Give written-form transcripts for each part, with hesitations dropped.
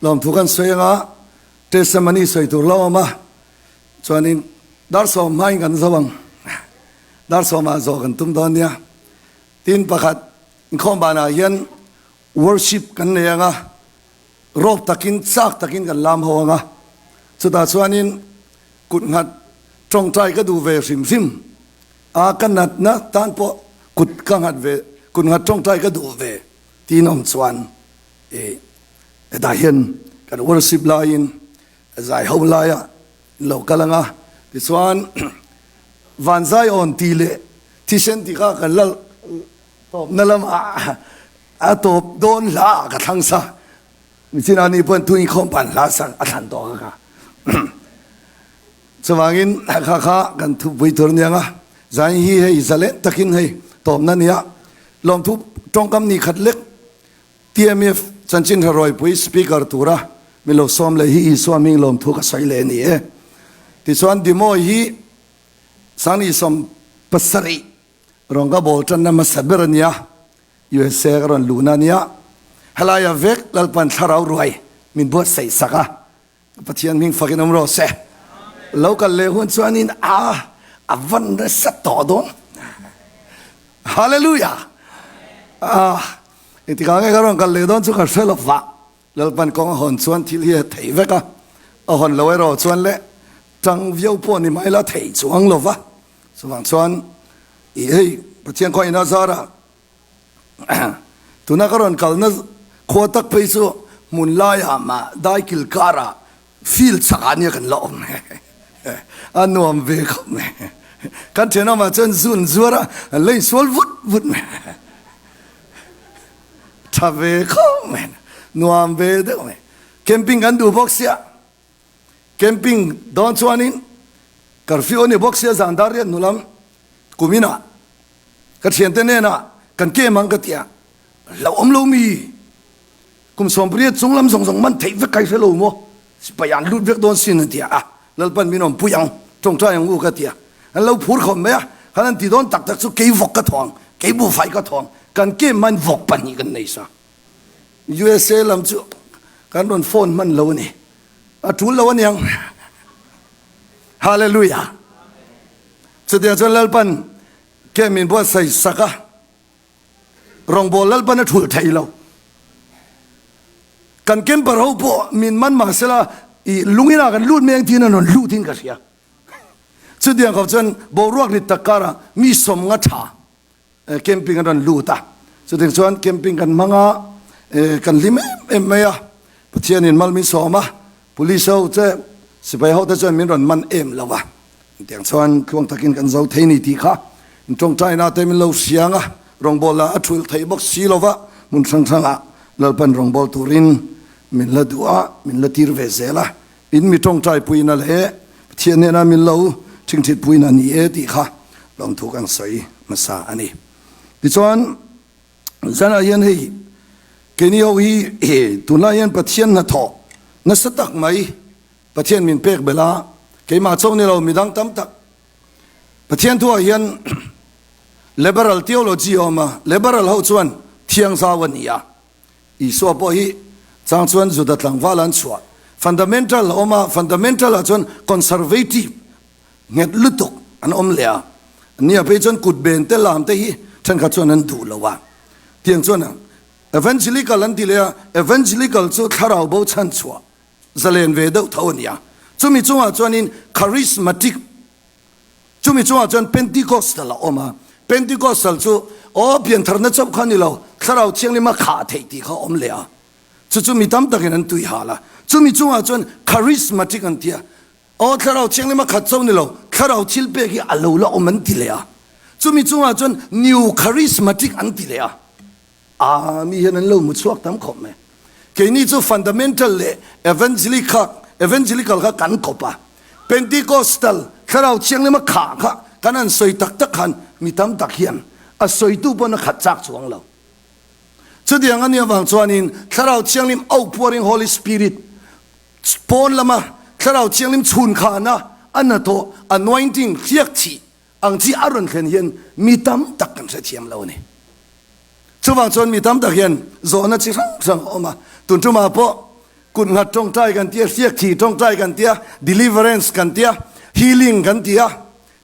Lawmthu kan sawi anga testimony sawi tur lo awm a, chuanin dar sawm hmain kan zo ang. Dar sawmah zawh kan tum dawn nia. Tin pakhat inkhawm banah hian worship kan nei anga, rawp takin chak takin kan lam ho anga, chutah chuanin kut nghat tawngtai ka duh ve hrim hrim a, ka natna tan pawh kut ka nghat ve, kut nghat tawngtai ka duh ve tiin awm chuan i hetah hian kan worship laiin zai ho laia in lo kal anga, tichuan vanzai awn tih leh thisen tih kha kan la tawpna lamah a tawp dawn hla ah ka thlang sa. Michina ni pawhin tui inkhawm pan hla sak a thlan tawh kha kha. Chuvangin kha kha kan thupui tur aniang a, zai hi hei zalen takin hei tawpna nia lawmthu tawngkam ni khat lek TMF chanchin hra rawipui speaker tura mi lo sawm leh hi Isua hming lawmthu ka sawi leh a ni e. Tichuan Dimoy hi Sangni 70 rawn ka bawl tanna hmasa ber a nia. USA ka rawn luhna a nia. Helaia vek Lalpan thlarau ruai min buatsaih sak a, Pathian hming fakin awm rawh se. Lo kal leh hun chuanin a a van nasa tawh dawn. Hallelujah! Ah, engtikah nge ka rawn kal leh dawn chu ka hre lo va. Lalpan kawng a hawn chuan thil hi a theih vek a, a hawn lo erawh chuan le tang viau pawh ni mai la theih chuang lo va. Chuvang chuan i hei Pathian khaw ina zara tuna ka rawn kalna khua tak phei chu hmun laiah mah daikil karah field chakah nia kan la awm a nuam ve khawp mai. Kan thenawmah chuan zun zuar a an la insual vut vut mai. Tha ve khawp mai, nuam ve deuh mai. Camping kan duh bawk sia, camping dawn chuanin curfew a ni bawk sia zan dar riat hnu lam kuminah ka thiante hnenah kan kem ang ka ti a, hlauhawm lo mi kum 80 chung lam zawng zawng man theih vek kai hre lo maw, sipai an lut vek dawn sin a ti a, Lalpan min awm pui ang, tawngtai ang u ka ti a, an lo phur khawp mai a, khan an ti dawn tak tak chu kei vawk ka thawng, kei buhfai ka thawng, kan kem hmain vawk pahnih kan nei sa. USA lam chu kan rawn phone hman lo a ni, a tul lo aniang. Hallelujah! Chutiang chuan Lalpan kem min buatsaih sak a. Rawngbawl Lalpan a thulh thei lo. Kan camper ho pawh min man mah sela i lungin ah kan lut mai ang tiin an rawn lut in ka hria. Chutiang khawp chuan boruak rit tak karah mi sawm nga tha camping an rawn lut a. Chutiang chuan camping kan hmang a, kan hlim em em mai a. Pathianin mal min sawm a, police ho che sipai ho te chuan min rawn man em lo a. Tiang chuan tluang takin kan zo thei ni tih kha in tawngtaina te min lo hriang a, rawngbawla a thulh theih bawk si lova hmun hrang hrangah Lalpan rawngbâwl turin min la duh a, min la tir ve zel a, in mi tawngtai puina leh Pathian hnena min lo thingthit puina ni e tih kha lawmthu kan sawi hmasa a ni. Tichuan zanah hian hei keini ho hi tunlai hian Pathian hnathawh nasa tak mai Pathian min pek belh a, keimah chauh ni lo midang tam tak. Pathian thuah hian liberal theology a awm a, liberal ho chuan thiang zau a ni a. Isua pawh hi chang chuan Juda tlangval an chhuah. Fundamental a awm a, fundamental ah chuan conservative nghet lutuk an awm leh a. Nia phei chuan kut ben te lam te hi thenkhat chuan an duh lo a. Tiang chuan evangelical an ti leh a, evangelical chu thlarau bo chhan chhuah zalen ve deuh tho a ni a. Chumi chungah chuanin charismatic, chumi chungah chuan Pentecostal a awm a. Pentecostal chu aw piantharna chauh kha a ni lo, Thlarau Thianghlim a khah theih tih kha a awm leh a. Chu chu mi tam takin an tui hal a. Chumi chungah chuan charismatic an ti a. Aw Thlarau Thianghlim a khat chauh ni lo, Thlarau thil pek hi a lo la awm an ti leh a. Chumi chungah chuan new charismatic an ti leh a. A mi hian an lo mu chhuak tam khawp mai. Keini chu fundamental leh evangelical evangelical kha kan kawp a. Pentecostal thlarau thianghlim a khah kha kan han sawi tak tak khan mi tam tak hian a sawitu pawn a khat chak chuang lo. Chutiang a nih avang chuanin thlarau thianghlim outpouring Holy Spirit pawn lama thlarau thianghlim chhun khana a hnathawh anointing hriak thih ang chi a rawn thlen hian mi tam tak kan hrethiam lo a ni. Chuvang chuan mi tam tak hian zawhna chi hrang hrang a awm a, tun tumah pawh Kut nghat tawngtai kan tia, hriak thi tawngtai kan tia, deliverance kan tia, healing kan tia.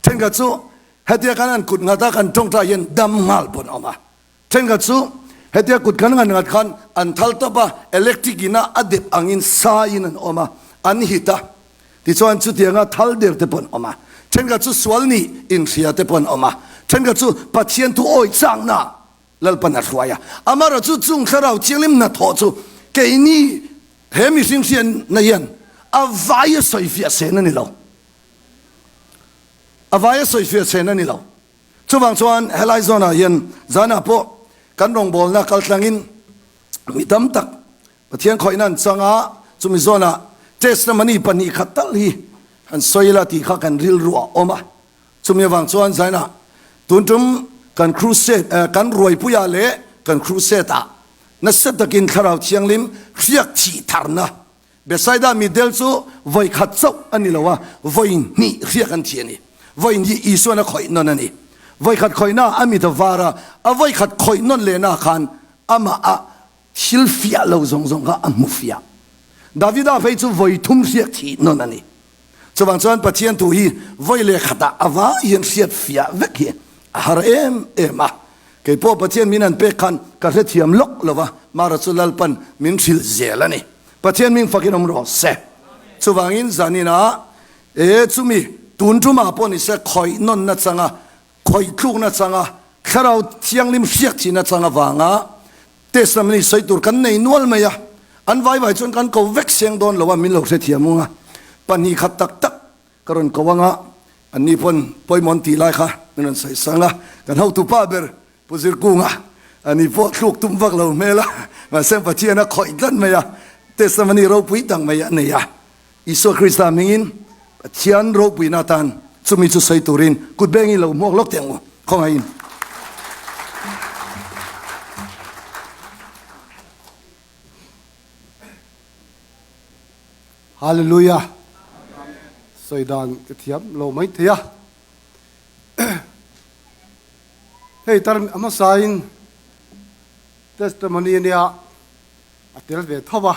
Thenkhat chu hetia kan han kut nghat a kan tawngtai hian dam nghal pawn a awm a. Thenkhat chu hetia kut kan ngan ngat khan an thal tawp a, electric in a a dep angin sa in an awm a, an hit a. Tichuan chutianga thal der te pawn awm a. Thenkhat chu sual nih inhria te pawn awm a. Thenkhat chu Pathian thu awi chakna Lalpan a hruai a. Amaherawh chu chung thlarau thianghlim hnathawh chu keini he mihring hriatna hian a vaia sawifiah sen a ni lo. A vaia sawifiah sen a ni lo. Chuvang chuan helai zawnah hian zanah pawh kan rawngbawlna kaltlangin mi tam tak Pathian khawihna an chang a, chumi zawnah testimony 2 khat tal hi han sawi ila tih kha kan rilru a awm a. Chumi avang chuan zainah tun tum kan crusade kan ruaipuiah leh kan crusade ah nasa takin Thlarau Thianghlim hriak thih tharna Bethsaida mitdel chu vawi khat chauh a ni lo a, vawi hnih hriak an thi a ni. Vawi hnih Isuan a khawih nawn a ni. Vawi khat khawihna a mit a var a, a vawi khat khawih nawn lehna khan amah a thil fiah lo zawng zawng kha a hmu fiah. Davida phei chu vawi thum hriak thih nawn a ni. Chuvang chuan Pathian thu hi vawi leh khatah a vai hian hriat fiah vek hi a har em em a. Kei pawh Pathian min han pek khan ka hrethiam lawk lo va, Mara chu Lalpan min hrilh zel a ni. Pathian ming fakin awm rawh se. Chuvangin zaninah e chumi tun tumah pawh ni se khawih nawn nachanga, khawih tluk nachanga, Thlarau Thianghlim hriak thih nachang avanga Testimony sawi tur kan nei nual mai a, an vai vai chuan kan ko vek seng dawn lo a, min lo hrethiam ung a, 2 khat tak tak ka rawn ko ang a, anni pawn pawimawh an tih lai kha min rawn sawi sang a, kan hotupa ber Pu Zirkunga ani pawh thluk tum vak lo hmel a, mahse Pathian a khawih tlat mai a, testimony ropui tak mai a nei a, Isua Krista hmingin Pathian ropuina atan chumi chu sawi turin kut bengin lo hmuak lawk teh ang u, khawngaihin. Hallelujah. Sawi dan ka thiam lo mai thei a. Hei tar a hmasain testimony ania a tel ve tho va.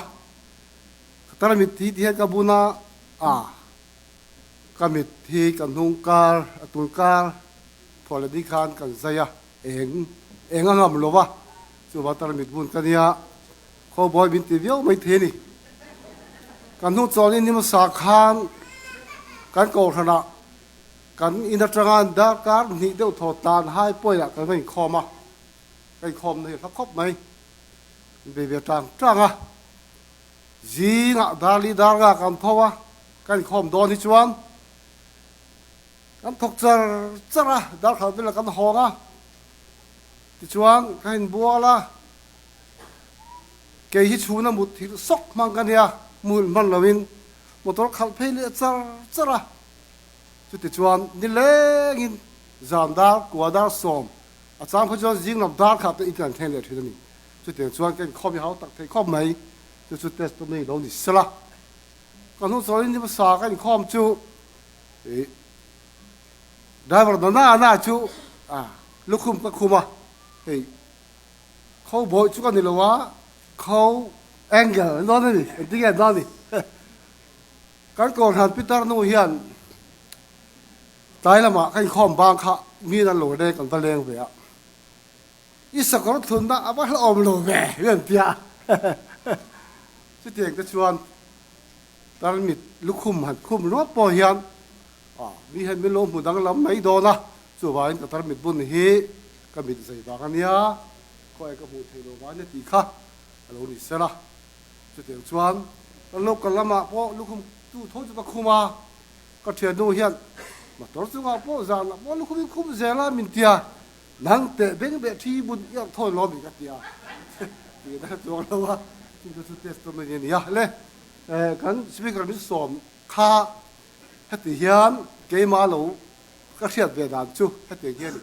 Ka tar mit hi ti hian ka bun a, a ka mit hi ka hnung kar a tul kar thaw leh ni khan kan zai a, eng eng a ngam lo va, chuvang tar mit bun ka nia, khawbawi min ti viau mai thei a ni. Ka hnung chuan in hmasa khan kan kohhranah kan in atanga darkar hnih deuh thaw tan hai pawihah kan va inkhawm a, ka inkhawmna hi a hla khawp mai, bei ve tang tang a. Zingah darli dar nga kan tho a, kan inkhawm dawn hi chuan kan thawk char char a, dar khalh velah kan hawng a, tichuan ka inbual a, kei hi chhuna mut thil sawk hmang ka nia, muhilh hman loin motor khalh phei leh char char a, chutichuan nilengin zan dar kua dar 10 a chang phei chuan zing lam dar kha te in kan thleng leh thin a ni. Chutiang chuan ka inkhawm i hau tak thei khawp mai, chu chu testimony lo ni sela. Ka hnung chawlin ni hmasa ka inkhawm chu ih driver na na na chu ah lukhum ka khum a, hei kho bawih chu ka ni lo a, kho angle an dawn a ni, engtin nge an dawn ni. Kan Kohhran Pitar nu hian tlai lamah ka inkhawm bang kha mi an lo leng kan va leng ve a. I sakawr thlunna a va hlauhawm lo ve hi an ti a. Chutiang te chuan tarmit lukhum han khum ringawt pawh hian mi hian min lo hmu danglam mai dawn a, chuvangin ka tarmit bun hi ka mit zei vang a nia, khaw ka hmuh theih loh vang a nia tih kha a lo ni sela. Chutiang chuan kan local lamah pawh lukhum tu tho chu ka khum a, ka thiannu hian motor chungah pawh zanah pawh lukhum in khum zel a min ti a. Nang teh beng beh thi bun iak thawi lo mi ka ti a, ti na chuang lo a, chung te chu testimony a ni a. Le kan speaker min sawm kha heti hian keimah lo ka hriat ve dan chu hetiang hi a ni.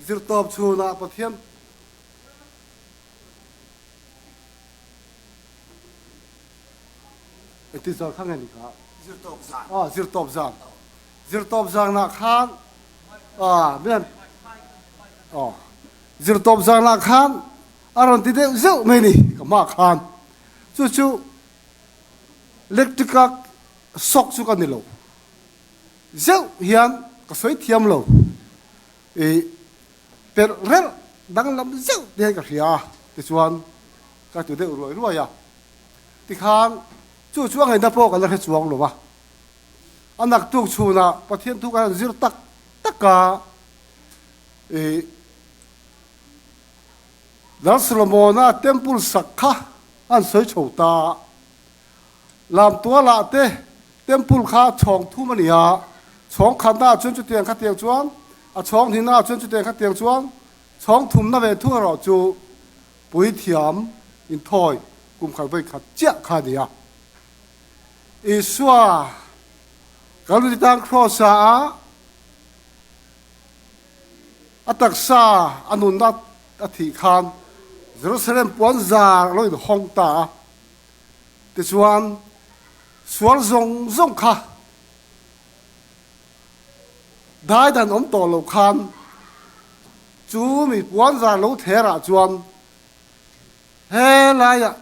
Zirtawp chhunah Pathian engtin zan kha nge ni kha? Zirtawp zan. Aw zirtawp zan. Zirtawp zanah khan aw zirtawp zanah khan A rawn ti deuh zeuh mai ni ka hma khan. Chu chu electric a shock chu ka ni lo. Zeuh hian ka sawi thiam lo. I perh reuh danglam zeuh te hian ka hria a, tichuan ka ti deuh ruai ruai a. Tikhan chu chu a ngaihna pawh ka la hre chuang lo va. A naktuk chhunah Pathian thu ka han zir tak tak a, i Lal Solomona temple sak kha an sawi chho ta. Lamtualah te temple kha chhawng thum a ni a, chhawng khatnaah chuan chutiang khatiang chuan, a chhawng hnihnaah chuan chutiang khatiang chuan, chhawng thumna ve thung erawh chu puithiam inthawi kum khat vawi khat chiah kha a ni a. Isua Kalvari tang Kraws-a a a taksa a nunna a thih khan Jerusalem puan zar a lo inhawng ta a. Tichuan, sual zawng zawng kha dai dan awm tawh lo khan chu mi puanzar lo therah chuan helaiah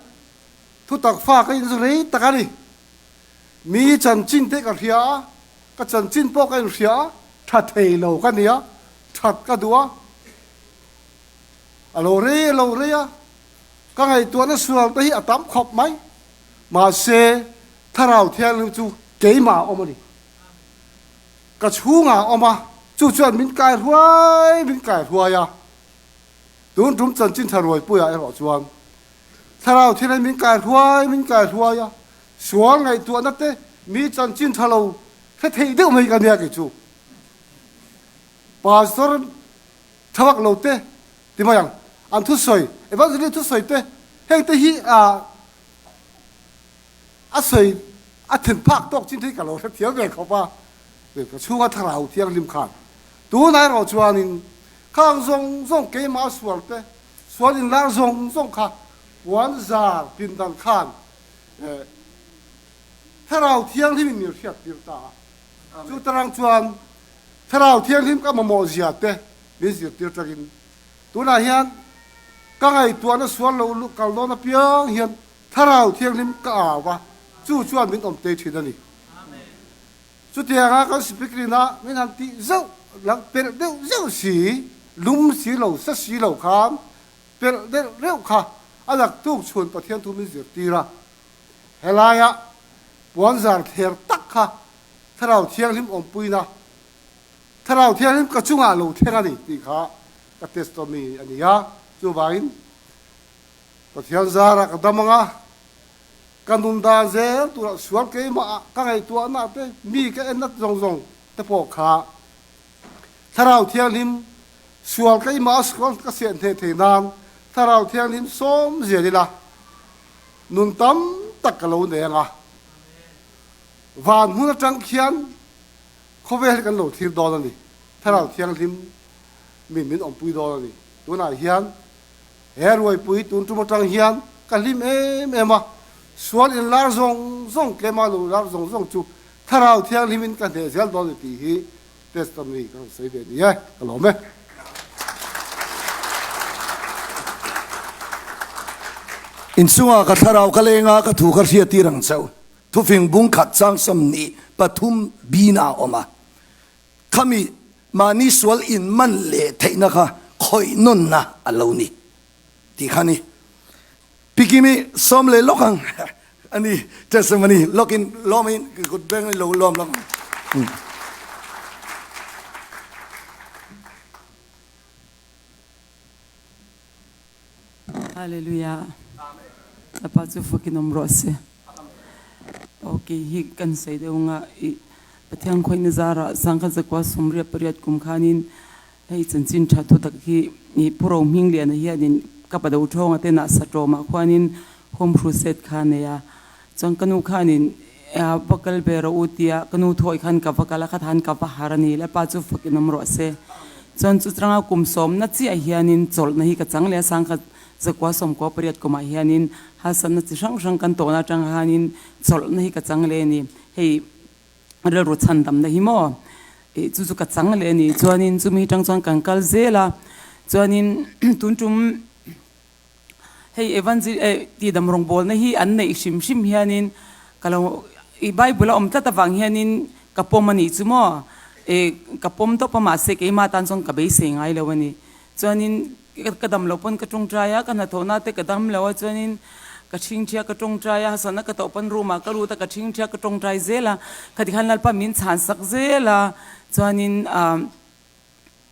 thutak fa ka inzu rei tak a ni. Mi chanchin te ka hria a, ka chanchin pawh ka inhria a, tha thei lo ka ni a, that ka duh a, a lo rei a lo rei a. Ka ngaihtuahna sual te hi a tam khawp mai. Mahse, Thlarau Thianghlim chu keimah a awm a ni. Ka chhungah a awm a, chu chuan min kai hruai min kai hruai a. Tun tum chanchin tha ruaipuiah erawh chuan Thlarau Thianghlim min kai hruai min kai hruai a, sual ngaihtuahna te mi chanchin tha lo hre thei deuh mai ka nia kei chu. Pastor tha vak lo te Ti mai ang, an thusawi, Evangelist thusawi te, heng te hi a a sawi a then phak tawk chin te hi ka lo hrethiam ve khawp a, ka chhunga thlarau thianghlim khan. Tunah erawh chuanin khang zawng zawng keimah sual te, sual inlar zawng zawng kha puan zar pindan khan thlarau thianghlimin min hriattir ta a. Chu tarang chuan thlarau thianghlim ka mamawh zia te Min zirtir tangin tunah hian ka ngaihtuahna sual lo luh kal dawn apiang hian Thlarau Thianghlim ka au a, chu chuan min awm tei thin a ni. Chutianga kan Speaker-ina min han tih zeuh lang pelh deuh zeuh si, lum si lo, sa si lo khan pelh deuh reuh kha a laktuk chhun Pathian thu min zirtir a. Helaia puanzar thler tak kha Thlarau Thianghlim awmpuina Thlarau Thianghlim ka chungah lo thleng a ni tih kha ka testimony a ni a, chuvangin Pathian zarah ka dam ang a, ka nun dan zel turah sual keimah ka ngaihtuahna te, mi ka enna zawng zawng te pawh kha Thlarau Thianghlim sual keimah a sual ka siah hneh thei nan Thlarau Thianghlim sawm zel ila nun tam tak ka lo nei ang a, van hmun atang khian Khawvel hi kan lo thlir dawn a ni. Thlarau Thianghlim min min awmpui dawn a ni. Tunah hian he ruaipui tun tum atang hian ka hlim em em a, sual inlar zawng zawng, tlema lo lar zawng zawng chu Thlarau Thianghlimin ka hneh zel dawn a ni tih hi testimony ka rawn sawi ve ni e, ka lawm e. Inchungah ka thlarau ka leng a, ka thu ka hriattir ang chauh. Thufing bung khat chang 23 bina a awm a, khami mahni sual in man leh theihna kha khawih nawnna a lo ni tih kha ni. Pikimi sawm leh lawk ang a ni, testimony lawkin lawmin kut beng lo lawm lawk ang. Hallelujah. Lapa chu fakin awm rawh se. Ok hi kan sawi deuh anga i Pathian khawihna zarah sangkhat zakua sawmriat pariat kum khanin hei chanchin tha thu tak hi i Pu Rohmingliana hianin ka pa do thawnga te nah Satawmah khuanin home crusade kha a nei a. Chuan ka nu khanin va kal ve rawh u tia ka nu thuawih khan ka va kal a, khathan ka va har a ni. Lapa chu fakin awm rawh se. Chuan chu changa kum sawmna chiah hianin chawlhna hi ka chang leh a, sangkhat zakua sawmkua pariat kumah hianin harsatna chi hrang hrang kan tawhna atang khanin chawlhna hi ka chang leh a ni. Hei rilru chhandamna hi maw ih chu chu ka chang leh a ni. Chuanin chumi atang chuan kan kal zel a, chuanin tun tum. Hei Evangel eh tihdam rawngbawlna hi an neih hrim hrim hianin ka lo i Bible a awm tlat avang hianin ka pawm a nih chu maw? Eh ka pawm tawp a mahse keimah tan chuan ka beisei ngai lo a ni. Chuanin ka dam loh pawn ka tawngtai a, ka hnathawhna te ka dam lo a chuanin ka thingthia ka tawngtai a, hasana ka tawh pawn room ah ka lut a ka thingthia ka tawngtai zel a, khati khan Lalpa min chhan sak zel a chuanin ah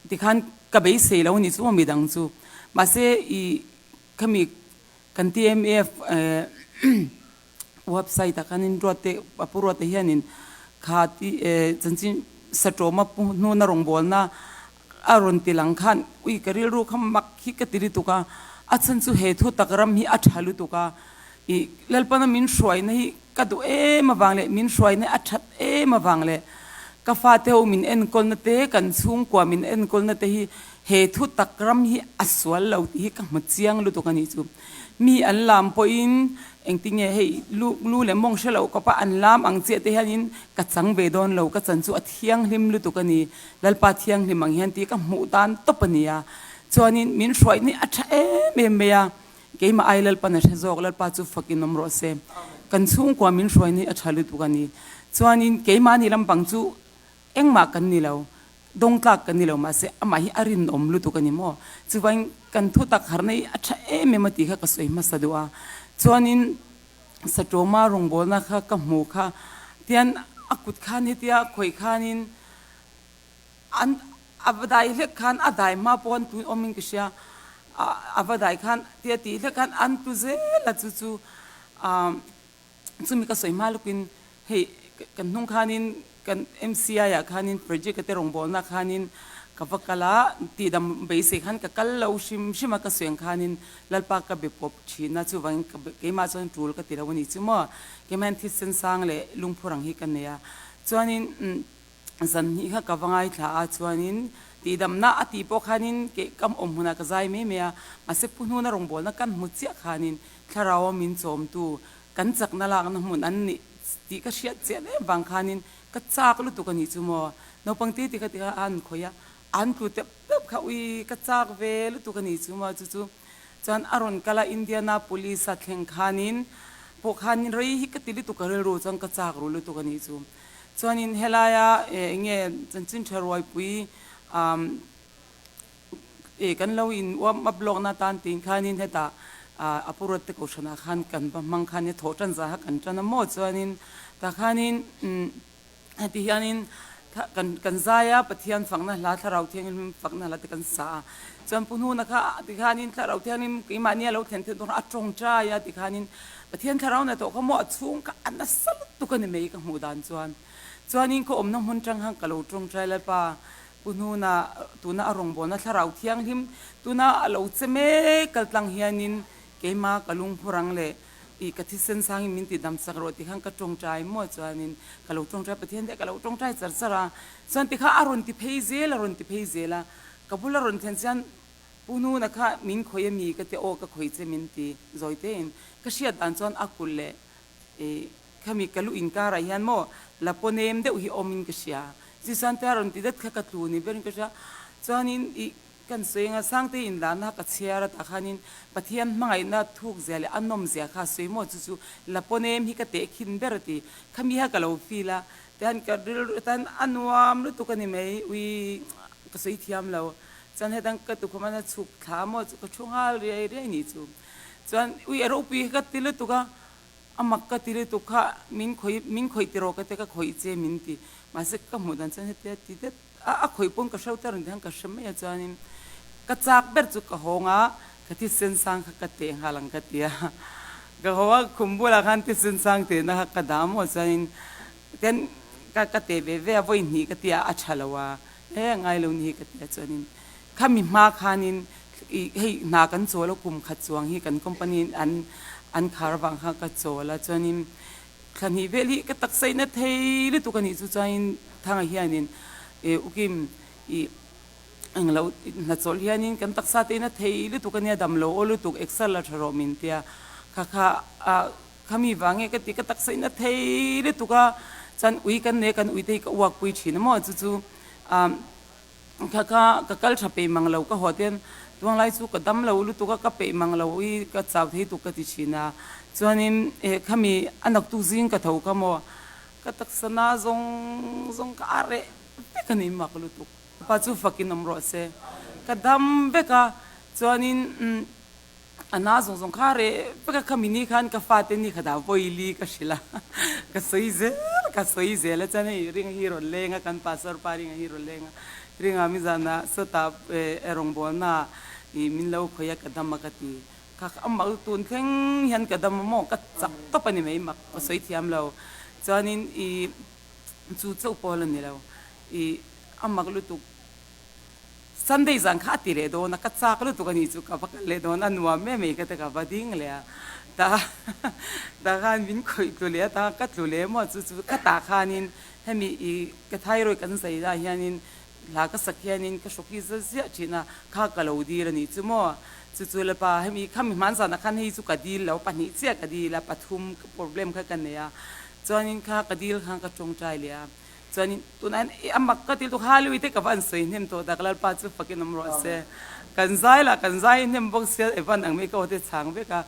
tikhan ka beisei lo a nih chu maw midang chu mahse ih khami kan TMF eh website ah khanin ruat te a pu ruat te hianin kha ti eh chanchin satawma pu hnuna rawngbawlna a rawn ti lang khan ui ka rilru kha mak hi ka ti lutuk a, a chhan chu he thu tak ram hi a tha lutuk a, ih Lalpana min hruaina hi ka duh em avang leh min hruaina a that em avang leh ka fate ho min enkawlna te kan chhungkua min enkawlna te hi he thu tak ram hi a sual lo tih hi ka hmu chiang lutuk a nih chu. Mi an lam pawhin engtinge hei lu lu leh mawng hre loh kawpa an lam ang chiah te hianin ka chang ve dawn lo, ka chan chu a thianghlim lutuk a ni, Lalpa thianghlim ang hian tih ka hmuh dan tawp a ni a. Chuanin min hruaih ni a tha em em mai a, keimah ai Lalpan a hre zawk, Lalpa chu fakin awm rawh se. Kan chhungkua min hruai ni a tha lutuk a ni. Chuanin keimahni lampang chu Engmah kan ni lo, dawng tlak kan ni lo mahse amah hi a rinawm lutuk a ni maw? Chuvangin kan thutak harna hi a tha em em a tih kha ka sawi hmasa duh a. Chuanin Satawma rawngbawlna kha ka hmu kha tian a kut khan hetia khawih khanin an a va dai hlek khan a dai hma pawh an tun awmin ka hria a va dai khan tia tih hlek khan an tu zel a chu chu Chumi ka sawi hma lukin hei kan hnung khanin kan MCI ah khanin project a te rawngbawlna khanin ka va kal a, tihdam beisei khan ka kal lo hrim hrim a ka sawi ang khanin Lalpa ka be pawp thin a, chuvangin ka keimah chuan tul ka ti lo a nih chu maw, keimah hian thisen sang leh lungphur ang hi ka nei a, chuanin zan hnih kha ka va ngaithla a, chuanin tihdamna a tih pawh khanin kei ka awm hmunah ka zai mai mai a, mahse pu hnuna rawngbawlna kan hmu chiah khanin Thlarau a min chawmtu kan chakna lakna hmun an nih tih ka hriat chiah em vang khanin ka chak lutuk a nih chu maw. Naupang ti ti kha ti kha a han khawih a, an tlu tep tep kha ui ka chak ve lutuk a nih chu maw chu chu chuan a rawn kal a Indianapolis a thleng khanin pawh khanin rei hi ka ti lutuk a rilru chuan ka chak ru lutuk a nih chu. Chuanin helaia eng nge chanchin tha ruaipui umm E kan lo in warm up lawkna tan tiin khanin hetah a pu Ruatte Kohhranah khan kan va hmang khan i thawh tan zah kha kan tan a maw chuanin tah khanin heti hianin kan kan zai a Pathian fakna hla Thlarau Thianghlim fakna hla te kan sa a chuan pu Hnuna kha tikhanin Thlarau Thianghlim keimahni a lo thlen theih dawn a tawngtai a tikhanin Pathian Thlarau hna tawh kha maw a chhung kha a nasa lutuk a ni mai ka hmuh dan chuan chuanin ka awmna hmun tang khan ka lo tawngtai Lalpa Pu Hnuna, tuna a rawngbawlna Thlarau Thianghlim tuna a lo che mek kal tlang hianin keima ka lungphur ang leh i ka thisen sangin min ti dam chak rawh ti khan ka tawngtai maw chuanin ka lo tawngtai Pathian te ka lo tawngtai char char a, chuan tikha a rawn ti phei zel a rawn ti phei zel a, ka bula rawn thlen chuan Pu Hnuna kha min khawih a mi ka ti aw ka khawih che min ti zawi tein ka hriat dan chuan a kulh leh i khami ka lu inkarah hian maw la paw nem deuh hi awmin ka hria. Chuchuan te a rawn ti dat kha ka tlu ni berin ka hria. Chuanin i kan sawi anga Sangtei inlahna kha ka chhiar a tah khanin Pathian hmangaihna thuk zia leh a nawm zia kha a sawi maw chu chu la paw nem hi ka teh khin ber a ti. Khami kha ka lo feel a tihian ka rilru tan a nuam lutuk a ni mai ui ka sawi thiam lo. Chuan hetang ka tukhum a na chhuk thla maw chu ka thu nghal riai riai nih chu. Chuan ui a ropui hi ka ti lutuk a. A mak ka ti lutuk kha min khawih min khawih ti rawh ka ti ka khawih che min ti. Mahse ka hmuh dan chuan hetia ti det a a khawih pawn ka hreu ta reng hian ka hre mai a chuanin ka chak ber chu ka hawng a ka thisen sang kha ka teh nghal ang ka ti a. Ka haw a khum bulah khan thisen sang tehna kha ka dah maw chuanin ten ka ka teh ve ve a vawi hnih ka ti a a tha lo a he ngai lo ni hi ka ti a chuanin Khami hma khanin i hei hna kan chawl a kum khat chuang hi kan company in an an khar avang kha ka chawl a chuanin thla hnih vel hi ka taksa in a thei lutuk a nih chu chuanin thanga hianin e ukim i englo hna chawlh hianin kan taksa te in a thei lutuk a nia dam lo aw lutuk exer la tha rawh min tia kha kha a khami vang nge ka ti ka taksa in a thei lutuk a chuan ui kan nei a kan ui te hi ka uak pui thin a maw chu chu a. Kha kha ka kal tha pei mang lo ka haw ten Tuanglai chu ka dam lo lutuk a, ka peih mang lo i ka chau thei tuk ka ti thin a. Chuanin eh khami a naktuk zing ka tho kha maw, ka taksa na zawng zawng ka a reh vek a ni mak lutuk. Ka pa chu fakin awm rawh se. Ka dam vek a, chuanin umm A na zawng zawng kha reh vek a, khami ni khan ka fate ni kha dah vawili ka hrilh a, ka sawi zel ka sawi zel a, chuan hei ring hi rawn leng a, kan pastor pa ring hi rawn leng a, ringa mi zanah sawtah rawngbawlna ih min lo khawih a ka dam a ka ti, kha kha amah u tun thleng hian ka dam a maw ka chak tawp a ni mai mak ka sawi thiam lo, chuanin ih chu chauh pawh la ni lo ih a mak lutuk. Sunday zan kha a ti leh dawn a, ka chak lutuk a nih chu ka va kal leh dawn a, nuam em mai ka ti ka va ding leh a, tah tah khan min khawih tlu leh a, tah ka tlu leh maw chu chu ka tah khanin hemi ih ka thyroid kan zai lah hianin hla ka sak hianin ka hrawk hi za ziah thin a, kha ka lo dil a nih chu maw chu chu lapa hemi khami hman zanah khan hei chu ka dil lo pahnih chiah ka dil a, pathum problem kha ka nei a, chuanin kha ka dil khan ka tawngtai leh a. Chuanin tunah hian i a mak ka ti tuk Hallelujah te ka va an sawi hnem tawh tak Lalpa chu fakin awm rawh se. Kan zai lah kan zai hnem bawk sia Evan ang mai ka aw te chhang vek a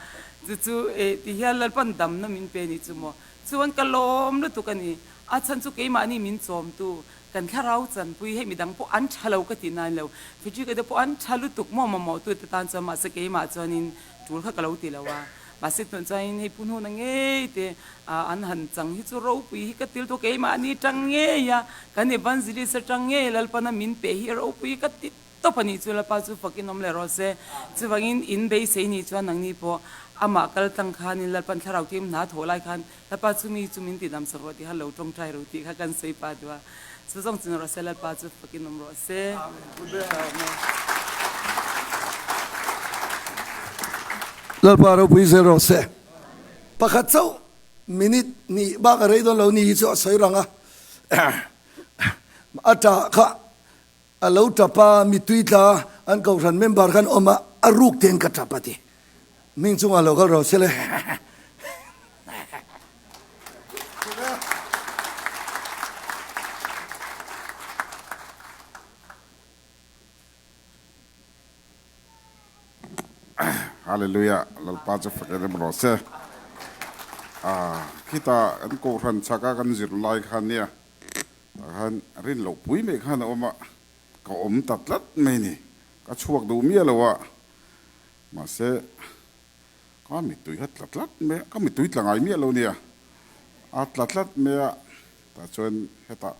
chu chu eh ti hian Lalpan damna min pe ni chu maw. Chuan ka lawm lutuk a ni. A chhan chu keimahni min chawmtu kan thlarau chanpui hei midang pawh an tha lo ka tih nan lo. Fiji ka te pawh an tha lutuk maw mamawh tu te tan chuan mahse keimah chuanin tul kha ka lo ti lo a. Mahse tunah chuanin hei Pu Hnuna ngei te an han chang hi chu ropui hi ka til tawh keimahni tang ngei a, kan evangelist atang ngei Lalpana min pe hi ropui ka ti tawp a nih chu Lalpa chu fakin awm leh rawh se. Chuvangin in beisei nih chuan nangni pawh amah kal tlang khanin Lalpan thlarau thiam hna thawh lai khan Lalpa chu mi chu min tidam sak rawh tih kha lo tawngtai ro tih kha kan sawi pah duh a. Chu zawng chin rawh se Lalpa chu fakin awm rawh se. Lalpa ropui zel rawh se. Pakhat chauh minute hnih bak a rei dawn lo ni hi chu a sawi rang a. A tah kha a lo tap a, mitui tla an kohhran member khan awm a, a ruk ten ka tap a ti. Hming chungah lo kal rawh se le. Hallelujah Lalpa chu fak em rawh se. Ah khita kan kohhran chhaka kan zir lai khan nia tah khan rin loh pui mai khan a awm a, ka awm ta tlat mai ni, ka chhuak duh miah lo a, mahse ka mittui kha tla tlat mai a, ka mittui tla ngai miah lo nia, a tla tlat mai a, tah chuan hetah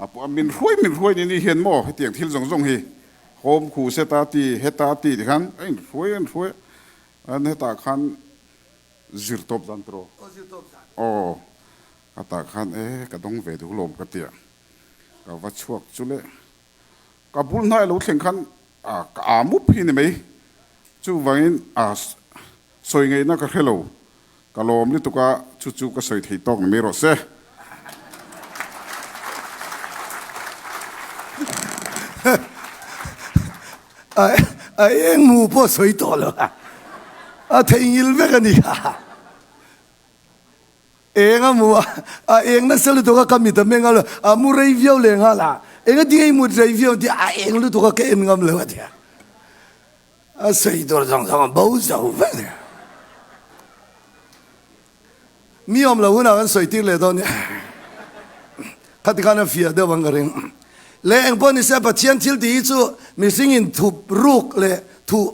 A pawh a min hruai min hruai ni ni hian maw hetiang thil zawng zawng hi home khu seta ti heta ti ti khan a inhruai a inhruai a hetah khan zir tawp zan tiraw aw hetah khan e ka dawng ve duh lawm ka tia ka va chhuak chu le ka bul hnai lo thleng khan a ka a mup hi ni mai chuvangin a sawi ngaihna ka hre lo Ka lawm lutuk a, chu chu ka sawi thei tawk ni mai rawh se. A eng mu pawh sawi tawh lo a, a theihnghilh vek a ni kha. Eng a mu a, a eng nasa lutuk a, ka mit a meng a lo, a mu rei viau leh nghal a, engati nge i mut rei viau tih a eng lutuk a ka en ngam lo a tia. A sawi tur zawng zawng a bo zo vek a. Mi awm lo hunah kan sawi tir leh dawn nia. Khati khan a fiah deuh ang ka ring. Le eng pawh ni se Pathian thil tih hi chu mihring in thup ruk leh thuh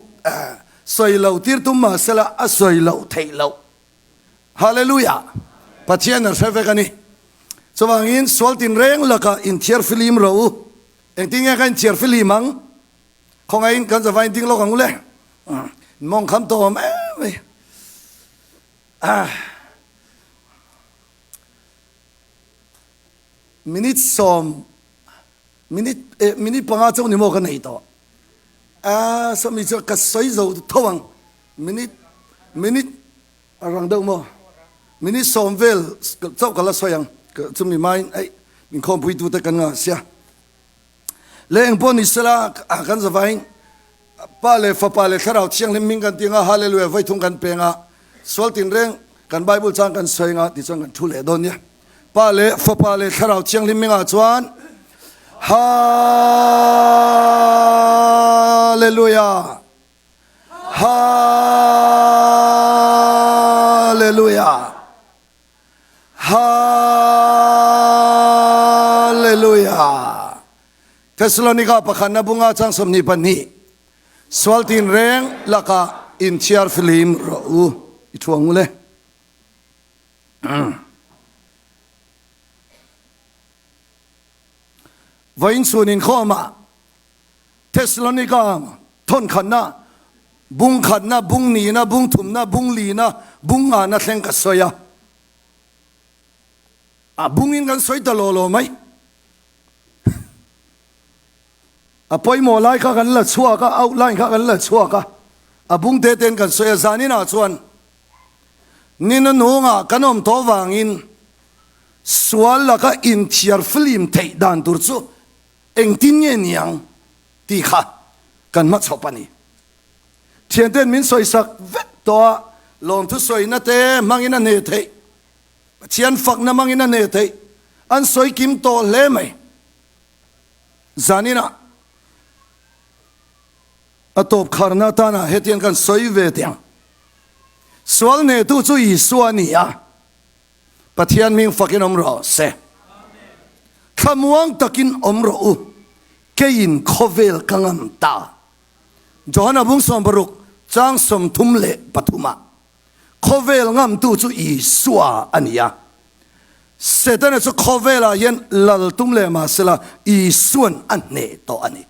sawi lo tir tum mah sela a sawi loh theih loh. Hallelujah! Pathian a hre vek a ni. Chuvangin sual tinreng lakah inthiar filim rawh u. Engtin nge ka inthiar filim ang? Khawngaihin kan zavain ding lawk ang u le. Mawng kham tawh awm em mai. Minute sawm, minute eh minute panga chauh ni maw ka nei tawh. A sawmi chu ka sawi zo tho ang. Minute minute a rang deuh maw. Minute sawm vel chauh ka la sawi ang. Chumi hmain ei min khawmpuitute kan ngah sia. Le eng pawh ni sela kan zavain Pa leh Fapa leh Thlarau Thianghlim hming kan ti anga Hallelujah vawi thung kan peng a, sual tinreng kan Bible chang kan sawi anga tichuan kan thu leh dawn nia. Pa leh Fapa leh Thlarau Thianghlim hmingah chuan Hallelujah. Hallelujah! Hallelujah! Hallelujah! Thessalonika pakhatna bunga chang 22 Sual tinreng lakah inthiar fihlim rawh u i thuang u le. Vawiin chhun inkhawmah Thessalonika thawnkhatna, bung khatna, bung nihna, bung thumna, bung lina, bung ngana thleng ka sawi a. A bungin kan sawi ta law law mai. A pawimawh lai kha kan la chhuak a, outline kha kan la chhuak a, a bung te ten kan sawi a. Zaninah chuan nina nungah kan awm tawh vangin sual laka inthiar film theih dan tur chu Engtin nge niang tih kha kan hmachhawp a ni. Thianten min sawisak vek tawh a, lawmthu sawina te hmangin a hne theih, Pathian fakna hmangin a hne theih, an sawi kim tawh hle mai. Zaninah a tawp kharna atana hetiang kan sawi ve teh ang. Sual hnehtu chu Isua a ni a. Pathian hming fakin awm rawh se. Thlamuang takin awm rawh u, keiin khawvel ka ngam ta. Johana bung 60 chang 33 ah, Khawvel ngamtu chu Isua a ni a. Setana chu khawvelah hian lal tum leh mahsela Isuan a hneh tawh a ni.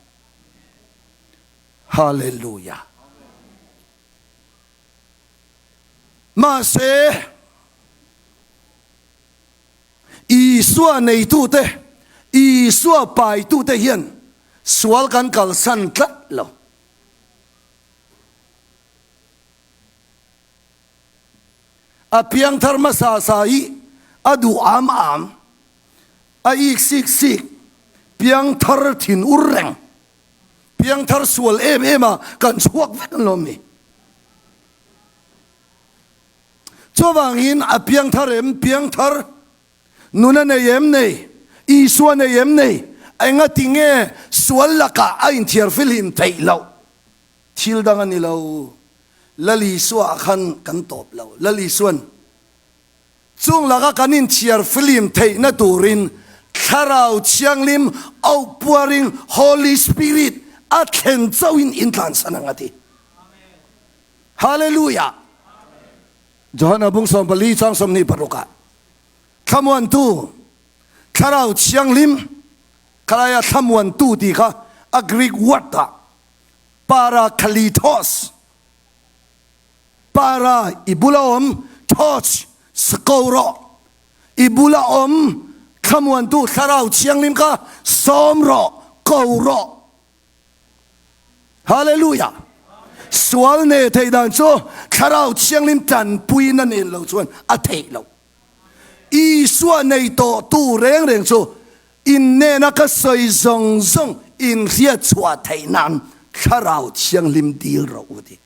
Hallelujah. Mahse, Isua neitute, Isua paitute hian sual kan kalsan tlat lo. A piangthar hmasa sa hi a duh am am, a ik sik sik, piangthar thin ur reng, piangthar sual em em a kan chhuak vek an lawm ni. Chuvangin a piangthar em? Piangthar nun a nei em? Nei. Isua nei em? Nei. Engati nge sual lakah a inthiar filhim theih loh? Thil dang a ni lo. Lal Isua ah khan kan tawp lo. Lal Isuan chung laka kan inthiar filhim theihna turin Thlarau Thianghlim, outpouring Holy Spirit, a thlen chauhin intlansan ang a ti. Hallelujah! Johana bung 14 chang 26 ah Thlamuantu, Thlarau Thianghlim, khalaia thlamuantu tih kha a Greek word ah Parakletos, para i bula awm, tos, ko rawh, i bula awm thlamuantu Thlarau Thianghlim kha sawm rawh, ko rawh. Hallelujah! Sual nei theih dan chu Thlarau Thianghlim tanpuina nen lo chuan a theih loh. Isua nei tawh tu reng reng chu in nena ka sawi zawng zawng in hriat chhuah theih nan Thlarau Thianghlim dil rawh u ti.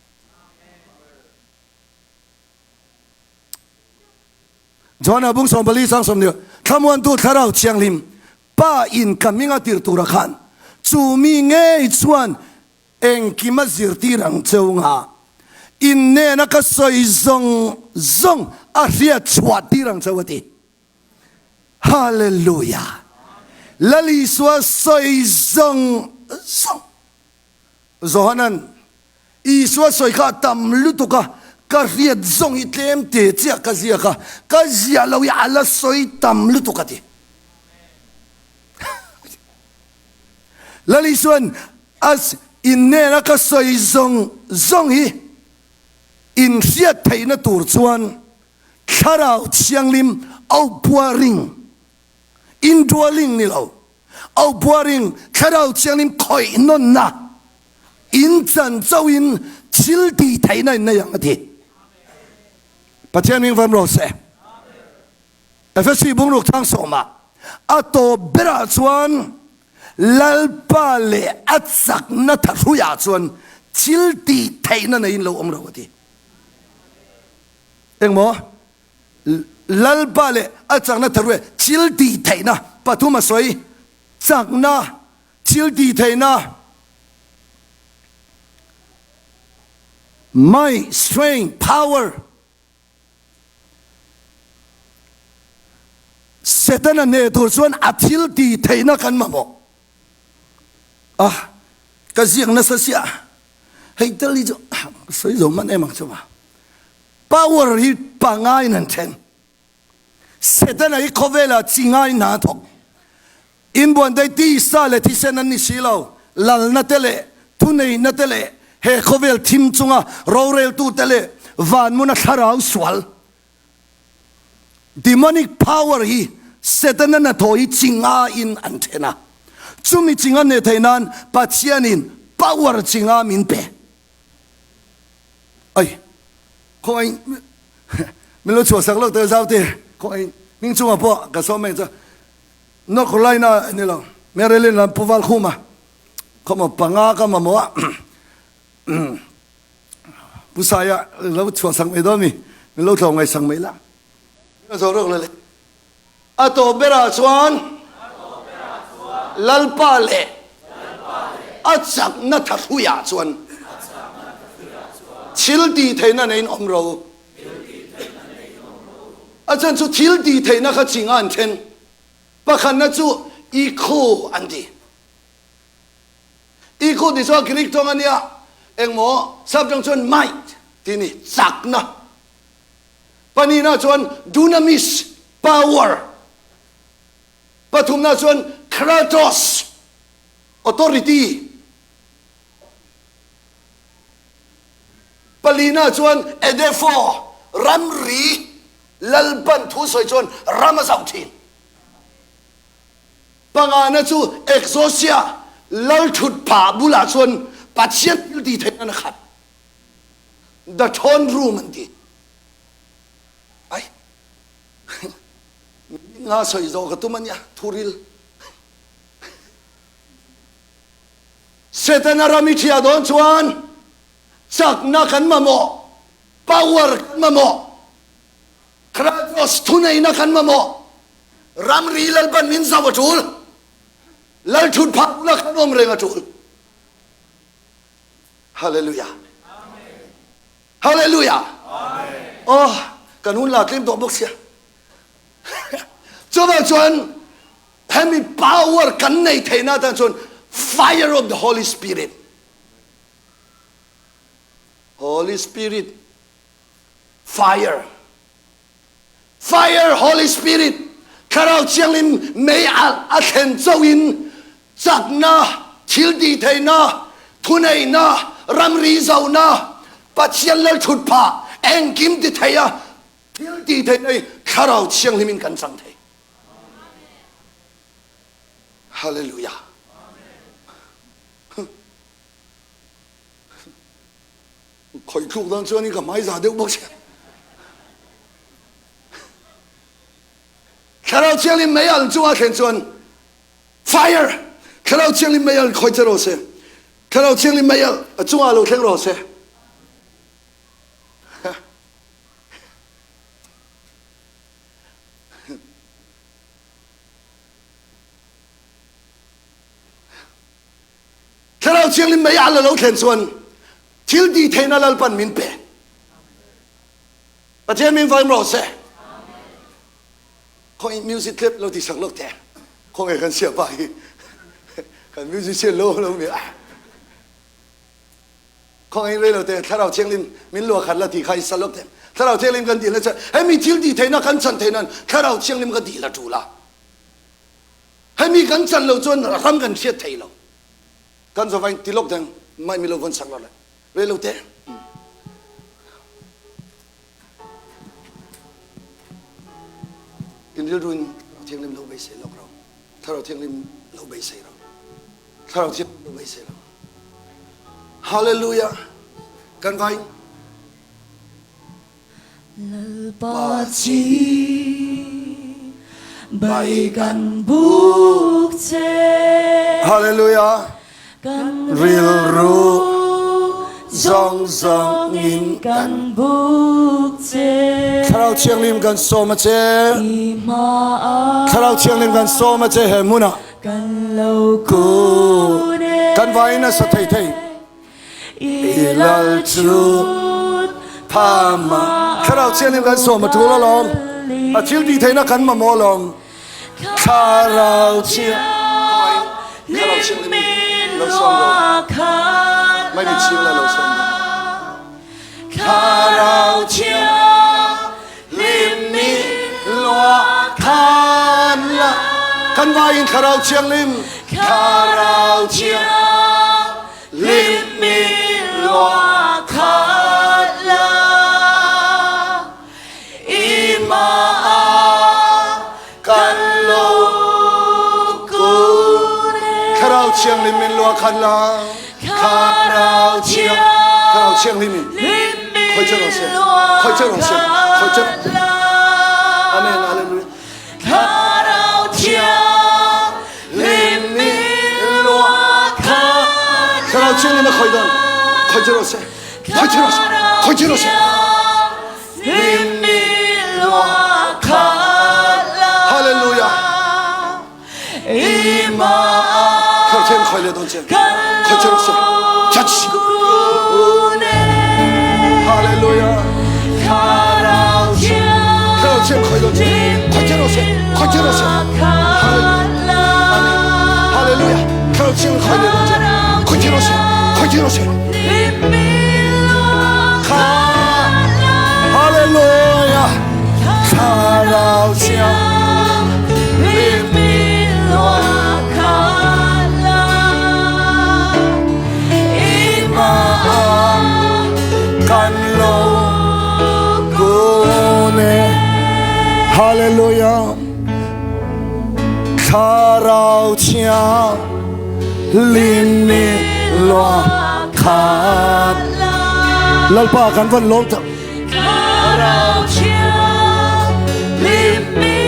Johana bung 14 chang 20 Thlamuantu Thlarau Thianghlim Pa in ka hming a tir tura khan chu mi ngei chuan engkim a zirtir ang cheu nga, in nena ka sawi zawng zawng a hriat chhuah tir ang cheu a ti. Hallelujah! Lal Isua sawi zawng zawng. Johanan Isua sawi kha a tam lutuk a, ka hriat zawng hi tlem te chiah ka ziak a, ka ziah lo hi a la sawi tam lutuk a ti. Lal Isuan a innena ka sawi zawng zawng hi inhriat theihna tur chuan Thlarau Thianghlim outpouring, indwelling ni lo, Outpouring, Thlarau Thianghlim khawih nawnna in chan chauhin thil tih theihna in nei ang a ti. Pathian hming vam rawh se. Efesi bungruk chang sawmah a tawp berah chuan Lalpa leh a chakna thahruiah chuan thil tih theihna neiin lo awm ro a ti. Engmaw? Lalpa leh a chakna tharue thil tih theihna pathum a sawi, chakna, thil tih theihna. Might, strength, power. Setana hneh tur chuan a thil tih theihna kan mamawh a, ka ziak nasa sia, hei tel hi chu sawi zo hman em ang chu ma. Power hi pangaiin an then. Setana hi khawvelah chi ngaiin hna a thawk. Inbuan daih tisa leh thisen an ni si lo, lalna te leh thuneihna te leh he khawvel thim chunga roreltute leh vanmuna thlarau sual, demonic power, hi Setana hnathawh hi chi ngaiin an then a. Chumi chi nga hneh theih nan Pathianin power chi nga min pe. Ai, khawngaih min lo chhuahsak lawk teh Zaute, khawngaih hming chungah pawh ka sawm mai ang che. North Carolina a ni lo, Maryland lam Pu Valkhuma khawmaw panga ka mamawh a, Pu Saia lo chhuahsak mai dawn mi, min lo tlawm ngaihsak mai la. Ka zawh rawk le. A tawp berah chuan Lalpa leh a chakna thathluiah chuan thil tih theihna neiin awm ro. A chhan chu thil tih theihna kha ching a an then. Pakhatna chu ikhu an ti. Ikhu tih chuan Greek tawng a nia, engmaw sap tawng chuan might tih a ni, chakna. Pahnihna chuan dunamis, power. Pathumna chuan kratos, authority. Palina chuan Edefo, ramri, Lalpan thu sawi chuan ram a zauh thin. Pangana chu Exosia, Lalthut pah bulah chuan Pathian thil tih theihna na khat. The Throne Room an ti. Ai, nga sawi zawh ka tum a nia, thuril. Setana ram i ṭhiah dawn chuan chakna kan mamawh, power kan mamawh, Kratos thuneihna kan mamawh, ramri Lalpan min zauh a ṭul, Lalṭhut phah bula kan awm reng a ṭul. Hallelujah. Hallelujah. Oh, kan hun la tlem tawh bawk sia. Chuvang chuan Hemi power kan nei theihna atan chuan fire of the Holy Spirit, Holy Spirit fire, fire Holy Spirit, Thlarau Thianghlim mei alh a thlen chauhin chakna, thil tih theihna, thuneihna, ramri zohna, Pathian lalthut phah, engkim ti theiha thil tih theihna hi Thlarau Thianghlimin kan chang thei. Hallelujah. Khawih thluk dawn chuan in ka hmai za deuh bawk sia. Thlarau Thianghlim mei al chungah thlen chuan fire Thlarau Thianghlim mei al khawih che rawh se. Thlarau Thianghlim mei al a chungah lo thleng rawh se. Thlarau Thianghlim mei al a lo thlen chuan thil tih theihna Lalpan min pe. Pathian min vaim rawh se. Khawngaih music clip lo ti sak lawk teh. Khawngaih kan siah pa hi kan musician lo lo mi a. Khawngaih rei lo te Thlarau Thianghlim min luah khat la tih kha i sa lawk teh. Thlarau Thianghlim kan dil na chuan hemi thil tih theihna kan chan theih nan Thlarau Thianghlim ka dil a tul a. Hemi kan chan lo chuan ram kan hriat thei lo. Kan zavain ti lawk deng mai mi lo vawn sak lo le. Rei lo te. In rilru in Thlarau Thianghlim lo beisei lawk ro. Thlarau Thianghlim lo beisei ro. Thlarau Thianghlim lo beisei ro. Hallelujah. Kan vai. Lalpa chi bai kan buk che. Hallelujah. Kan rilru zawng zawng in kan buk che. Thlarau Thianghlim kan sawm a che. I hmaah Thlarau Thianghlim kan sawm a che he hmunah. Kan lo kun e. Kan vaiin a sa thei thei. I lal chu. Phama Thlarau Thianghlim kan sawm a tul alawm. A thil tih theihna kan mamawh alawm. Thlarau Thianghlim Thlarau Thianghlim lo sawm rawh. Mai mi chhing la lo sawm rawh. Thlarau Thianghlim mi luah khan la. Kan vaiin Thlarau Thianghlim Thlarau Thianghlim mi luah khan la. I hmaah kan lo kun e. Thlarau Thianghlim min luah khan la. Thlarau Thlarau Thianghlim in khoi che rawh se. Khoi che rawh se. Khoi che. Amen. Hallelujah. Thlarau Thianghlim min luah khan Thlarau Thianghlim a khoi don. Khoi che rawh se. Khoi che rawh se. Khoi che rawh se. Hallelujah. Thlarau khoi le don che. Khoi che rawh se. Church. Hallelujah. Thlarau Thiang khoi don che. Khoi che rawh se. Khoi che rawh se. Hallelujah. Hallelujah. Thlarau Thiang khoi le don che. Khoi che rawh se. Khoi che rawh se. Hallelujah. Thlarau Thiang kan lo kun e. Hallelujah. Thlarau Thiang lim mi luah khat. Lalpa kan van lawm tak. Thlarau Thiang lim mi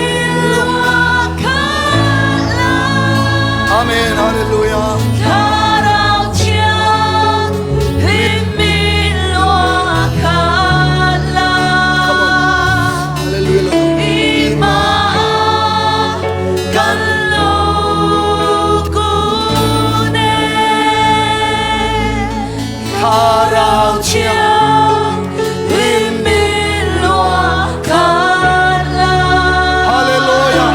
luah khat la. Amen. Hallelujah. Thlarau Thiang lim mi luah khat la. Come on. Hallelujah. I hmaah kan lo kun e. Thlarau Thiang lim mi luah khat la. Hallelujah.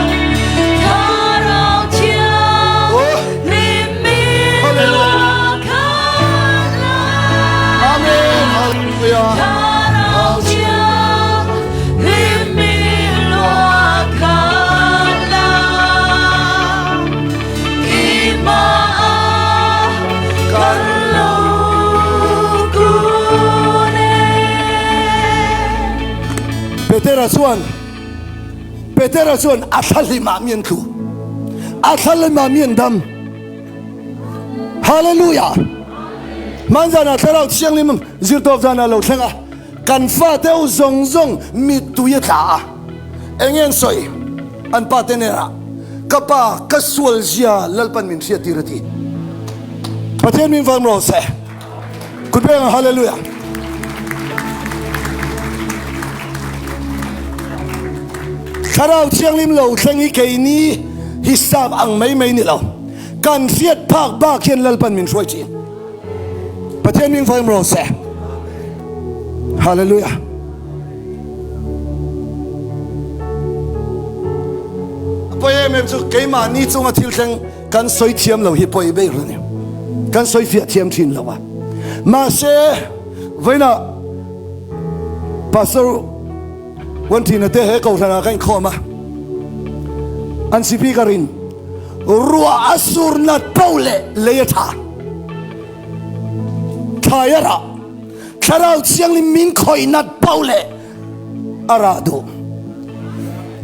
Thlarau Thiang Oh. lim mi Hallelujah. luah khat la. Amen. Hallelujah. Thlarau Thiang lim mi luah khat la. I hmaah kan lo kun e. Petera chuan Petera chuan a thlahlimah mi an tlu. A thlahlimah mi an dam. Hallelujah. Hmanzanah Thlarau Thianghlim zirtawp zanah lo thleng a, kan fate ho zawng zawng mittui a tla a. Enge an sawi? An pa te hnenah, Ka pa, ka sual zia Lalpan min hriat tir a ti. Pathian min vang rawh se. Kut peng Hallelujah. Thlarau Thianghlim lo thleng hi keini hisap ang mai mai ni lo. Kan hriat phak bak hian Lalpan min hruai thin. Pathian min vang rawh se. Hallelujah. Pawi em em chu keimahni chunga thil thleng kan sawi thiam lo hi pawi ber a ni. Kan sawi fiah thiam thin lo a. Mahse, vawiinah Pastor Wanthina te he kohhranah ka inkhawm a, an speaker in ruah a sur nat poh leh lei a tha, thlai a rah, Thlarau Thianghlim min khawih nat poh leh a rah duh.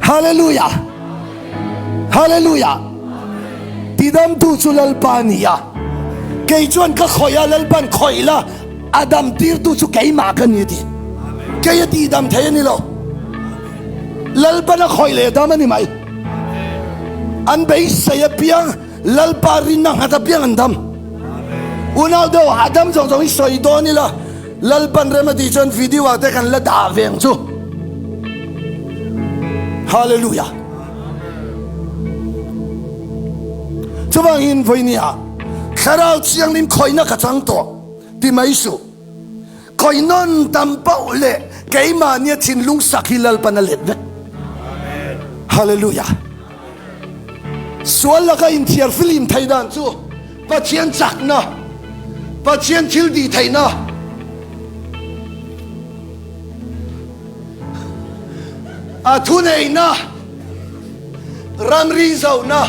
Hallelujah! Hallelujah! Tidamtu chu Lalpa a ni a, kei chuan ka khawih a, Lalpan khawih la, a dam tirtu chu keimah ka ni a ti. Kei a tihdam thei a ni lo. Lalpan a khawih leh dam a ni mai. An beisei apiang Lalpa rinna nghat apiang an dam. Unau deuh a dam zawng zawng hi sawi dawn ila, Lalpan rem a tih chuan video ah te kan la dah ve ang chu. Hallelujah. Chuvangin vawinia Thlarau Thianghlim khawihna ka chang tawh ti mai suh. Khawih nawn tam pauh leh keimahnia thinlung sak hi Lalpan a let vek. Hallelujah. Sual laka inthiar filim thei dan chu Pathian chakna, Pathian thil tih theihna, a thuneihna, ramri zohna,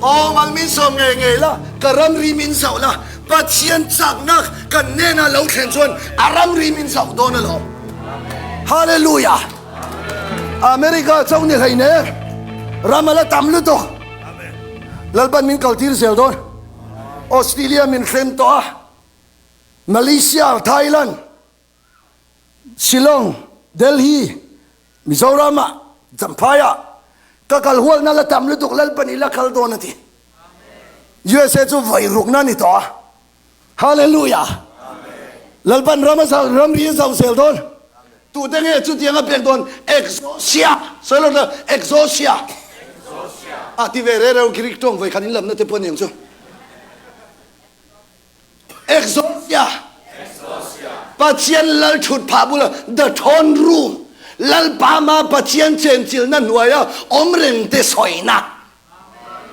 aw mal min sawm ngei ngei la, ka ramri min zoh la, Pathian chakna kan hnenah lo thlen chuan a ramri min zoh dawn alawm. Hallelujah! America chauh ni hleine ram a la tam lutuk. Lalpan min kaltir zel dawn. Australia min hrem tawh a, Malaysia, Thailand, Shillong, Delhi, Mizoram-ah, Champhai-ah ka kal hualna la tam lutuk Lalpan i la kal dawn a ti. USA chu vawi rukna a ni tawh a. Hallelujah! Lalpan ram a zau, ramri a zau zel dawn. Tute nge chutiang a pek dawn? Exosia! Sawi lo ta, Exosia! A ti ve reu reu Greek tawng vawi khat in lamna te pawh a ni ang chu. Exosia! Pathian lal thut phah bula the throne room, Lalpa ma Pathian chenchilna hnuaia awm reng te sawina.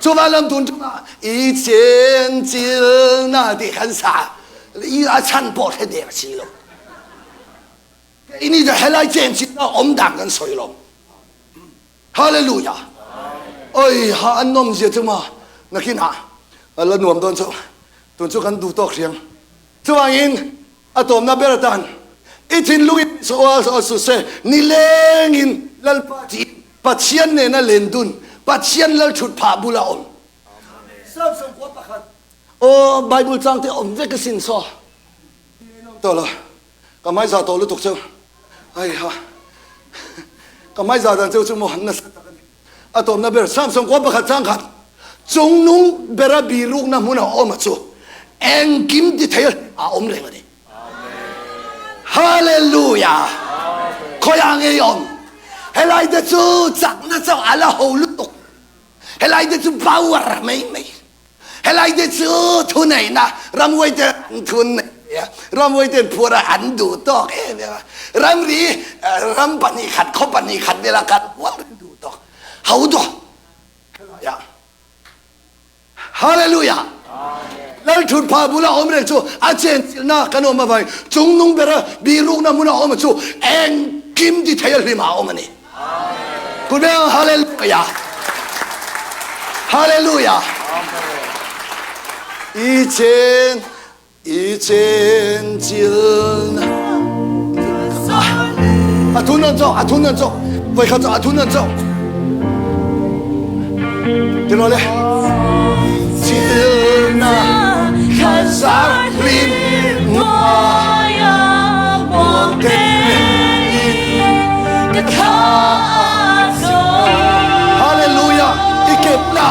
Chuvang lam tun chungah i chenchilna tih kan sa i a chhan pawh hre der si lo. Keini chu helai chenchilna awm dan kan sawi lo. Hallelujah! Oi ha an nawm zia chu ma nakinah a la nuam dawn chu. Tun chu kan duh tawk hriang. Chuvangin a tawmna ber atan i thinlungin su se nilengin Lalpa tiin Pathian nena len dun, Pathian lal thut phah bula awm. Samson khua pakhat aw Bible chang te awm vek asin saw. Tawh lo, ka hmaiza tawh lutuk cheu. Ai ha, ka hmaiza dan cheu chu maw nasa tak a ni. A tawmna ber Samson khua pakhat chang khat chungnung bera birukna hmuna awm a chu engkim ti thei a awm reng a ni. Hallelujah! Khawiah nge i awm? Helai te chu chakna chauh a la ho lutuk. Helai te chu power mai mai. Helai te chu thuneihna ramhuai te an thun nei a, ramhuai ten phuar a an duh tawk em em a. Ramri ram pahnihkhat khaw pahnihkhat vela kal hual an duh tawk. Ho duh helaiah. Hallelujah! Lalthut phah bula awm reng chu a chenchilhna kan awm avangin chungnung bera bihrukna hmuna awm chu engkim ti thei a hlim a awm a ni. Kutbeng Hallelujah! Hallelujah! I chen I chenchilna a thun an chawk a thun an chawk voi khat a thun an chawk tilo le chilna khazar lim Hallelujah ikepna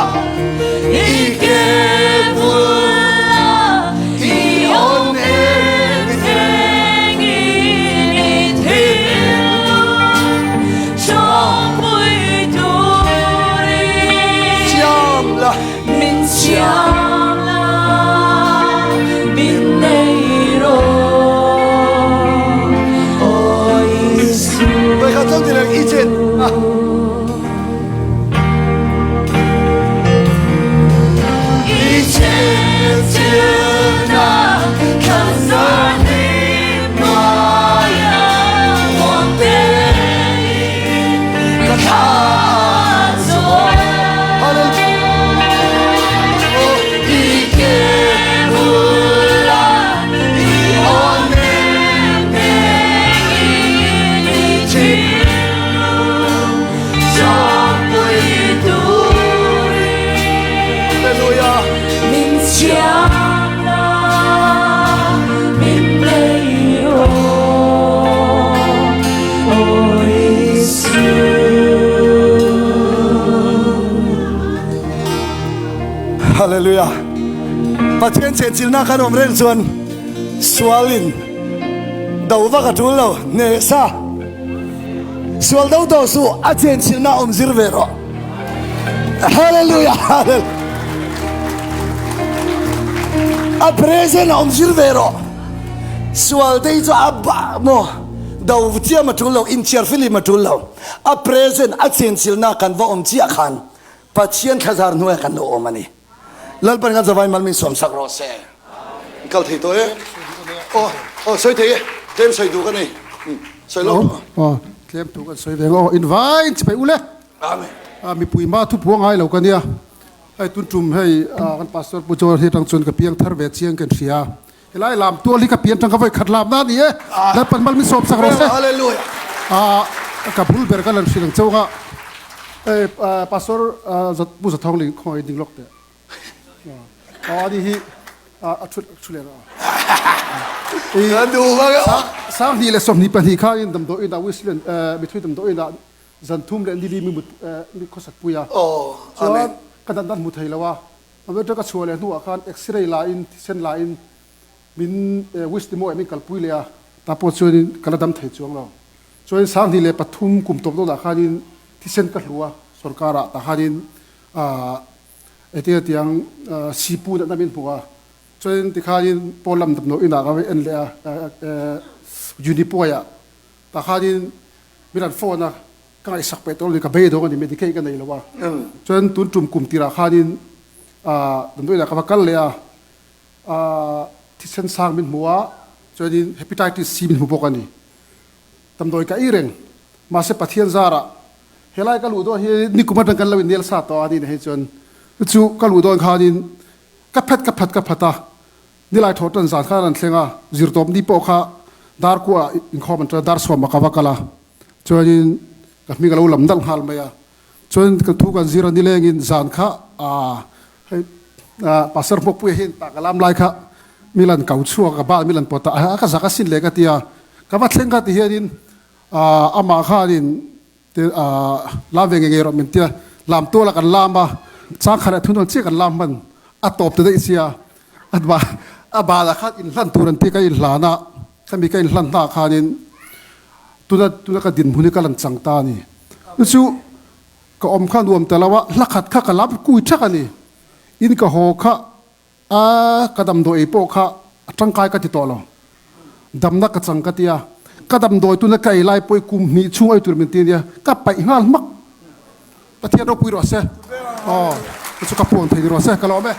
Hallelujah. Pathian chenchilna kan awm reng chuan sualin do vak a tul lo hneh sa. Sual do tawh suh a chenchilna awm zir ve rawh. Hallelujah. Hallelujah. A present awm zir ve rawh. Sual te hi chu a bah maw? Do chiam a tul lo, inchhiar filim a tul lo. A present, a chenchilna kan va awm chiah khan Pathian thlazar hnuaiah kan lo awm a ni. Lalpan kan zavai mal min sawmsak rawh se. Kal thei tawh e. Aw, aw, sawi thei e. Tlem sawi duh ka nei. Sawi lo. Aw, tlem thu kan sawi ve ang. Aw, invai in chipai ule. Amen. Mipui ma thu phuang ngai lo ka nia. Hei tun tum hei kan pastor Pu Joel hi atang chuan ka piang thar ve chiang kan hria. Helai lam tual hi ka pian tang ka vawi khat lam na ni e. Lalpan mal min sawm sak rawh se. Hallelujah. Ka bul ber ka lan hrilh ang chauh a. Hei pastor Pu Zathawng Ling khawngaih ding lawk teh. Aw ani hi a thu thu leh rawh. Ka duh vak e. 2022 khan in damdawiin ah Wislen mithui damdawiin ah Zan thum leh nili mi mut mi khawsat pui a. Chuan ka natna hmu thei lo a. Computer ka chhuah leh hnuah khan X-ray la in thisen la in min wish ti maw min kalpui leh a. Tah pawh chuanin ka la dam thei chuang lo. Chuanin 2003 kum tawp dawnah khanin thisen ka hlu a sorkarah tah khanin engtin tiang sipu natna min hmu a. Chuanin tikhanin pawl lam damdawi inah ka en leh a Unipuaiah tah khanin Min an phone a, ka ngaihsak peh tawh lo ni, ka beidawng a ni, medicaid ka nei lo a. Chuan tun tum kum tirah khanin damdawi inah ka va kal leh a, thisen sang min hmu a, chuanin hepatitis C min hmu bawk a ni. Damdawi ka ei reng, mahse Pathian zarah helai ka luh dawn hi nikum atang kan lo innel sa tawh a ni hei chuan chu ka luh dawn khanin ka phet ka phat ka phat a, Nilai thaw tan zan khan an thleng a, zirtawp ni pawh kha dar kuah inkhawm an ṭan a, dar sawmah ka va kal a, chuanin ka hming a lo lam nalh nghal mai a, chuan ka thu kan zir a nilengin zan kha aah hei aah Pastor Hmawkpuia hian tah ka lam lai kha milan kau chhuak a, ka bal milan pawt a, a ka zak asin le ka ti a, ka va thleng kha ti hianin aah amah khanin Te lam ve ngei ngei rawh min tia lam tual a kan lam a, chang khat leh thun chiah kan lam hman a tawp ta daih sia, a ba a bal ah khan inhlan tur an ti ka inhlan a, khami ka inhlan hna ah khanin tuna tuna ka dinhmun hi ka lan chang ta a ni. Chu chu ka awm kha nuam ta lo a, hla khat kha ka lam kui thak a ni, in ka haw kha A, ka damdawi ei pawh kha a tangkai ka ti tawh lo. Damna ka chang ka ti a, ka damdawi tuna ka ei lai pawh i kum hnih chhung ei tur min ti ania, ka paih nghal hmak. Pathian ropui rawh se. Aw, chu chu ka puan thei ni rawh se, ka lawm e.